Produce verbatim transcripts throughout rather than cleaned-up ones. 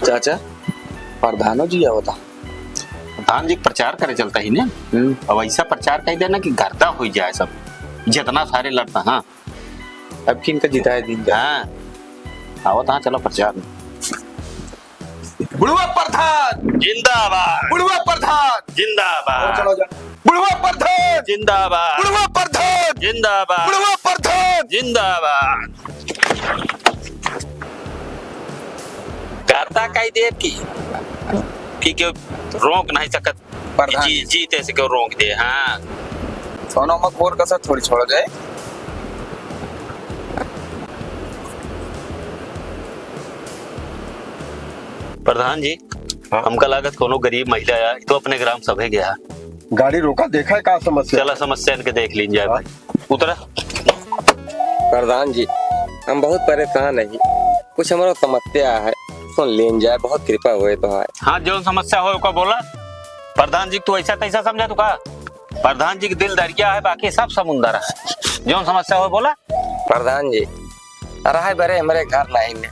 चाचा, प्रधानो जी आवता। प्रधान जी प्रचार करे चलता ही ने। हम्म। अब ऐसा प्रचार कर देना कि गर्दा हो जाए सब, जितना सारे लड़ता। हाँ, अब किन का जिताए दिन जा। हाँ, आवता। हाँ, चलो प्रचार में। बुढ़वा प्रधान जिंदाबाद। बुढ़वा प्रधान जिंदाबाद। चलो जा। बुढ़वा प्रधान जिंदाबाद। बुढ़वा प्रधान जिंदाबाद। बुढ़वा प्रधान जिंदाबाद। गर्दा कई देर की, कि केहू रोक नहीं सकत। प्रधान जी, जी। जीते से केहू रोक दे। हाँ। सोनो में कोर कसर थोड़ी छोड़ जाए। प्रधान जी, हाँ। हमका लागत कोनो गरीब महिला आया, तो अपने ग्राम सभे गया। गाड़ी रोका, देखा है का समस्या? चला, समस्या इनके देख लीन जाए भाई। उतरा। प्रधान जी, हम बहुत परेशान है, कुछ हमारा समस्या है, सुन लीन जाए, बहुत कृपा होए तो है। हाँ, जौन समस्या हो ओका बोला। प्रधान जी, तू ऐसा कैसा समझा तू का? प्रधान जी के दिल दरिया है, बाकी सब समुंदर है। जौन समस्या हो बोला। प्रधान जी, रहे बरे हमरे घर नहीं ने,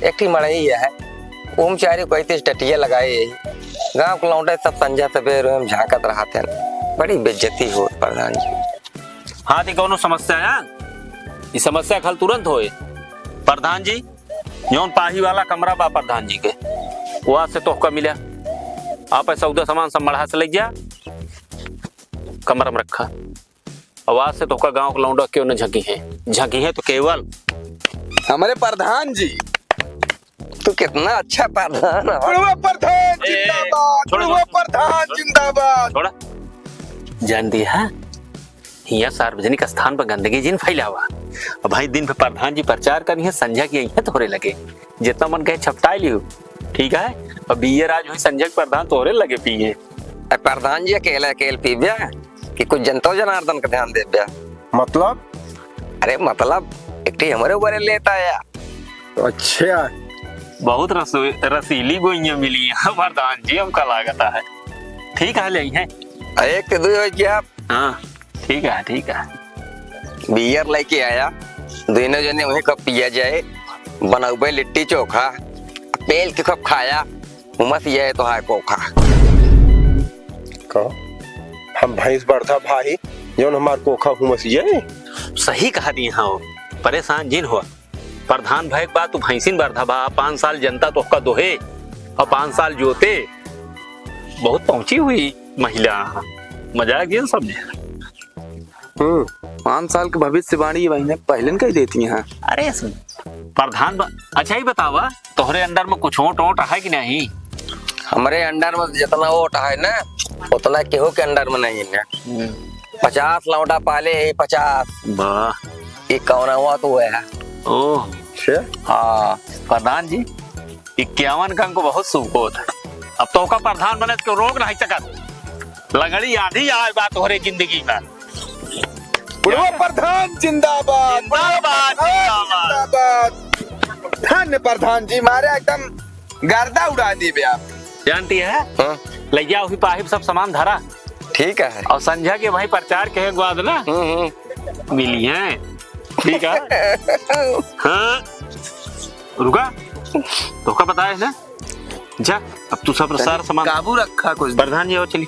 एक ठी मड़ई है, ओम चारी कोई तीस टटिया लगाए यही। गाँव के लौंडे सब संझा सबेर ओम झांकत रहत हैं। बड़ी बेइज्जती होत प्रधान जी। हाँ, ती कौनो समस्या है? ई समस्या के हल तुरंत होए। प्रधान जी, जौन पाही वाला कमरा बा प्रधान जी के, वो आज से तोहका मिला। आप सौदा सामान सब मढ़ा से ले जा, कमरा में रखा। अब आज से तोहका गाँव के लौंडा केहू न झंकी है, झंकी है तो केवल हमरे प्रधान जी। तू कितना अच्छा प्रधान है। बुढ़वा प्रधान ए, जिंदाबाद, छोड़ो, बुढ़वा छोड़ो, प्रधान छोड़ो, जिंदाबाद। छोड़ा। जान दिया, हियाँ सार्वजनिक स्थान पर गंदगी जिन फैलावा। अब भाई दिन पे प्रधान जी प्रचार करी है, संझा की यहीं तोहरे लगे। जितना मन कहे छपटाई लियो, ठीक है? अब बियर आज हुई संझा के प्रधान तोहरे लगे पिए। अरे प्रधान जी अकेले अकेले पीब्या कि कुछ जनतो जनार्दन का ध्यान देब्या? मतलब? अरे मतलब, एक ठी हमरे ऊपर लेता है। अच्छा। बहुत रसो-, रसीली गोइयाँ मिली हैं प्रधान जी, हमका लागत है। ठीक है, ले आई हैं। एक ते दुई हो गया। हाँ, ठीक है, ठीक है। बियर लेके आया, दोनों जने वहीं कप पिया जाए, बनौबे लिट्टी चोखा, पेल के कप खाया, हुमस ये तो है कोखा। कहो, हम भैंस बरधा भाई, जौन हमार कोखा हुमस ये? सही कहा दिए हो, परेशान जिन हो। प्रधान भय के बाद तू भैंसिन बरधा भा, पाँच साल जनता तोहका दोहे और पाँच साल जोते। बहुत पहुंची हुई महिला, मजाक जिन समझे। हम्म, पाँच साल के भविष्यवाणी ये महीने पहले न कह देती हैं। अरे सुन, प्रधान ब-, अच्छा ही बतावा, तोहरे अंडर में कुछ ओट ओट है कि नहीं? हमरे अंडर में जितना ओट है ना, उतना केहू के अंडर में नहीं है। हम्म। पचास लौंडा पाले ही, पचास। वाह। इक्यावनवा तो है। ओह। अच्छा। हाँ। प्रधान जी, इक्यावन का हमको बहुत सुख होत है। अब तोहका प्रधान बने के रोक नहीं सकत। लगड़ी आधी आए बात हो रही जिंदगी में। बुढ़वा प्रधान जिंदाबाद, जिंदाबाद, बुढ़वा प्रधान जिंदाबाद। जिंदाबाद। धन्य प्रधान जी, मारे एकदम गर्दा उड़ा दीबे आप। जानती है? हाँ। लइया वही पाहिब सब सामान धरा। ठीक है। और संझा के भाई प्रचार के बाद ना हम्म, हम्म। मिली हैं। ठीक है। हाँ। रुका। तोहका पता है ना? जा, अब तू सब तनी सारा सामान काबू रखा कुछ। प्रधान जी, आओ चली।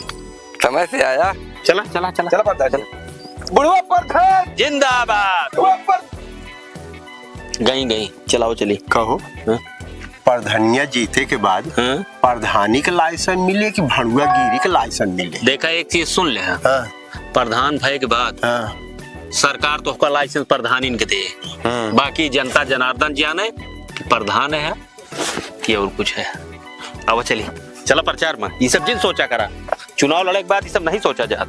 समय से आया। चला, चला, चला। चला प्रधान जी। चला। बुढ़वा प्रधान। जिंदाबाद। बुढ़वा प्रधान। गई, गई। चलाओ, चली। कहो। हाँ? प्रधानिया जीते के बाद हाँ? प्रधानी के लाइसेंस मिले कि भड़ुआ गिरी के लाइसेंस मिले? देखा, एक चीज सुन ले। हाँ। प्रधान भय के बाद हाँ। सरकार तोहका लाइसेंस प्रधानिन के दे। हम्म। बाकी जनता जनार्दन जाने कि प्रधान है कि और कुछ है। अब चली, चला प्रचार में। ये सब जिन सोचा करा, चुनाव लड़े के बाद ये सब नहीं सोचा जात।